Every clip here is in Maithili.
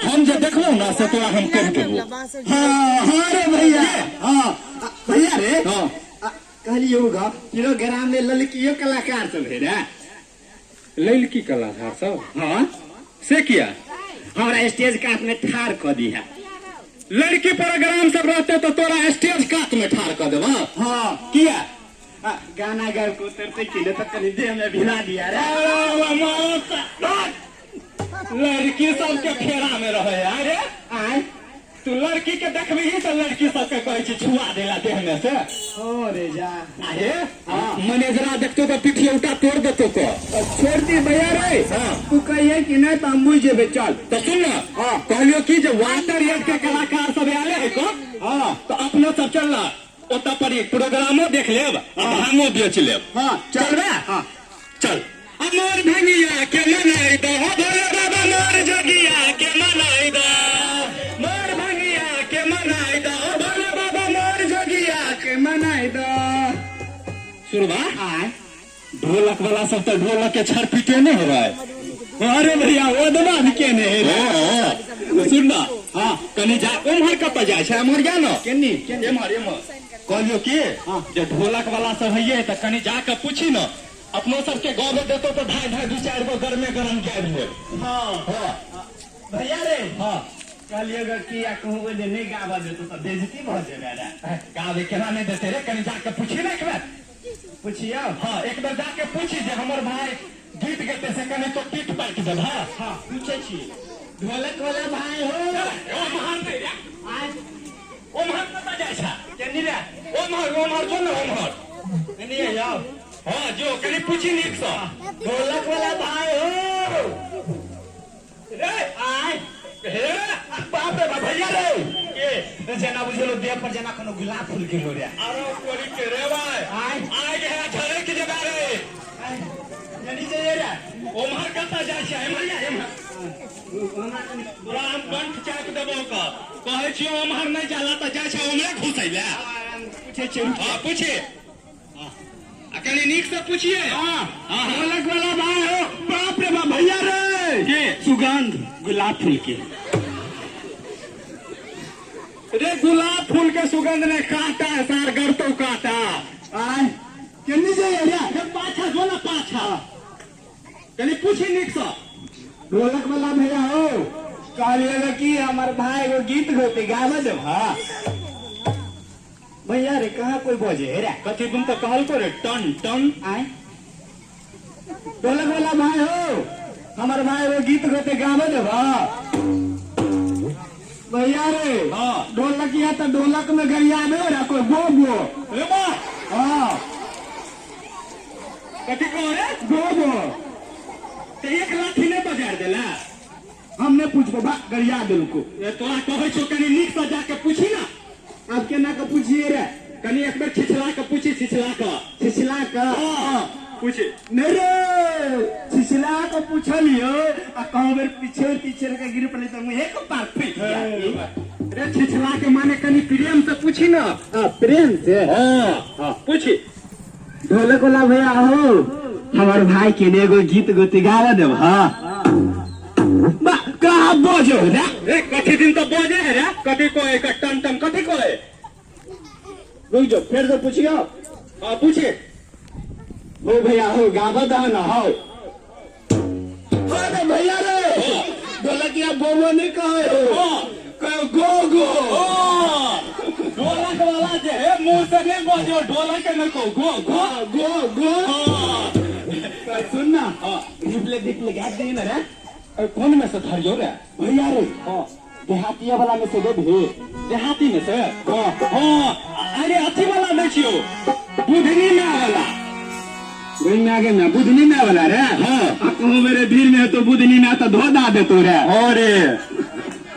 हम जे देखलहुँ ना से तोरा हम कहि देबो। हाँ हाँ रे भैया, हाँ भैया रे। हाँ। कहलियो ग प्रोग्राम में ललकियो कलाकार सब है रे। ललकी कलाकार सब? हाँ। से किया? हमरा स्टेज कात में ठार क दिहा। लड़की प्रोग्राम सब रहते तो तोरा स्टेज कात में ठार क देबा। हाँ। किया? गाना गायब को उतरते कि नहीं तो कनी देह में भिला दिया रे। लड़की सबके फेरा में रहे अरे। आय तू लड़की के देखबही तो लड़की सबके कहै छी छुआ देला देह में से। ओ रे जा। अरे मैनेजरा देखतो तो पिठियौटा तोड़ देतो को। छोड़ दी भैया रे। हाँ। तू कहिए कि नहीं तो हम बुझ जेबे चल। तो सुन ना। हाँ। कहलियो कि जे वाटर एड के कलाकार सब आले है को। हाँ। तो अपनो सब चल ना ओतऽ पर प्रोग्रामो देख लेब आ भांगो बेच लेब। हाँ, चल। चलबे? हाँ। चल। मोर भंगिया के मनाई दो, हो भोले बाबा मोर जोगिया के मनाई दो, मोर भंगिया के मनाई दो, हो भोले बाबा मोर जोगिया के मनाई दो। सुरबा? आय। ढोलक वाला सब तो ढोलक के छड़ पीटे नहीं हो रहा है। अरे भैया वो दबा भी के नहीं है। हाँ, हाँ। सुन ना। हाँ। कनी जा उम्हर कतऽ जाइ छै? एम्हर जा ना। केनी? केनी? एम्हर, एम्हर। कहलियो की हाँ। जे ढोलक वाला सब हइये तऽ कनी जाके पूछी ना, अपनो सबके गावे देतो तऽ ढाई ढाई दू चारि गो गरमे गरम गाबि लेब। हाँ। हाँ। भैया रे। हाँ। कहलियो ग कि आ कहूँ जे नहीं गाबऽ देतो तऽ बेइज्जती भऽ जेबै रे। गावे केना नहीं देते रे, कनी जाके पूछी ना एक बेर। पूछियो? हाँ, एक बेर जाके पूछी जे हमर भाई गीत गेते से कनी तो पीट पाटि देब। हाँ। हाँ, पूछे छी। ढोलक वाला भाई हो। ओ महान रे। आय। ओ महान कतऽ जाइ छै? केनी रे? ओ महान, ओ महान, जो ने ओ महान। केनी जाओ। हाँ, जो कनी पूछी नीक सँ। ढोलक वाला भाई हो। रे। आय। हे, बाप रे बाप भैया रे। के? जेना बुझलो देह पर जेना कोनो गुलाब फूल गेलो रे। अरे कोरी के रे भाई। आय। आय गे झरक जेबा रे। आय। केनी जाइए रे? ओम्हर कतऽ जाइ छै? एम्हर जा, एम्हर। तोरा हम कंठ चापि देबौ क। कहै छियौ ओम्हर नहि जाला तऽ जाइ छै ओम्हरे घुसै लए। पूछै छियै। हाँ, पूछे। आ कनी नीक से पूछिए। हाँ। हाँ। ढोलक वाला भाई हो। बाप रे बाप भैया रे। के? सुगंध गुलाब फूल के। रे गुलाब फूल के सुगंध ने काटा है सार गरतो काटा। आय। केनी जाइए रे? रे पाछा जो ना पाछा। कनी पूछी नीक से। ढोलक वाला भैया हो। कहलिए कि हमार भाई एगो गीत गोते गाबे देब। हाँ। भैया रे कहाँ कोई बजे है रे? कथी तुम तो कहलको रे टन टन। आय। ढोलक वाला भाई हो, हमार भाई एगो गीत गोते गाबे देब। भैया रे। हाँ। ढोलकिया तो ढोलक में गरियाबे रे कोई गो गो। रे बा। हाँ। कथी कहो रे? गो गो। तो एक लाठी नहीं बजार देला। हमने पूछबो बा गरिया देलको। ए तोरा कहै छौ कनी नीक से जाके पूछी ना। अब केना के पूछिए रे? कनी एक बेर छिछला के पूछी, छिछला के। छिछला के? हाँ, पूछी। नहीं रे, छिछला के पूछलियो आ कहूं बेर पीछे पीछे के गिर पड़ले त मुहे के पार फूट गया। रे छिछला के माने कनी प्रेम से पूछी ना। हाँ, प्रेम से? हाँ, हाँ, पूछी। ढोलक वाला भैया हो, हमार भाई के ने एगो गीत गोती गावे देब। हाँ। बा कहाँ बजो रे? रे कथी दिन तो बजे है रे? कथी को है? टन टन कथी को है? रुक जाओ, फिर से पूछियो। हाँ, पूछिए। हो भैया हो, गावा दह ना हो। अरे भैया रे, ढोलकिया बोलो नहीं कहे हो। हाँ। कहो गो गो। हाँ। ढोलक वाला जे है मुंह से नहीं बजो, ढोलक के नहीं कहो गो गो। हाँ, गो गो। हाँ। तो सुन ना। हाँ। ढिपले ढिपले गा दे ना रे। अरे कौन में से धरियो रे? भैया रे। हाँ। देहातिया वाला में से दे भी। देहाती में से? हाँ। हाँ। अरे अथी वाला नहीं छियो, बुधनी में वाला। वही में आगे में बुधनी में वाला रे। हाँ। आ कहूँ मेरे भीड़ में है तो बुधनी में तो धो दा दे तो रे। अरे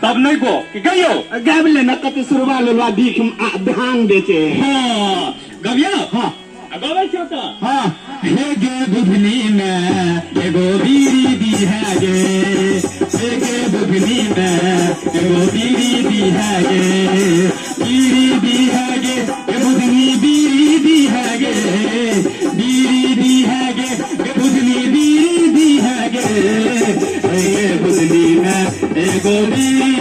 तब नहीं को कि गयो? गाब ले ना कते सुरवा लेलवा भीख धान बेचे। हाँ। गबिया? हाँ। आ गबै छियो तो? हाँ। हे गे बुधनी में एगो बीड़ी दी है गे, हे गे बुधनी में एगो बीड़ी दी है गे, बीड़ी दी है गे, ए बुधनी बीड़ी दी है गे, बीड़ी दी है गे, ए बुधनी बीड़ी दी है गे, हे गे बुधनी में एगो बीड़ी।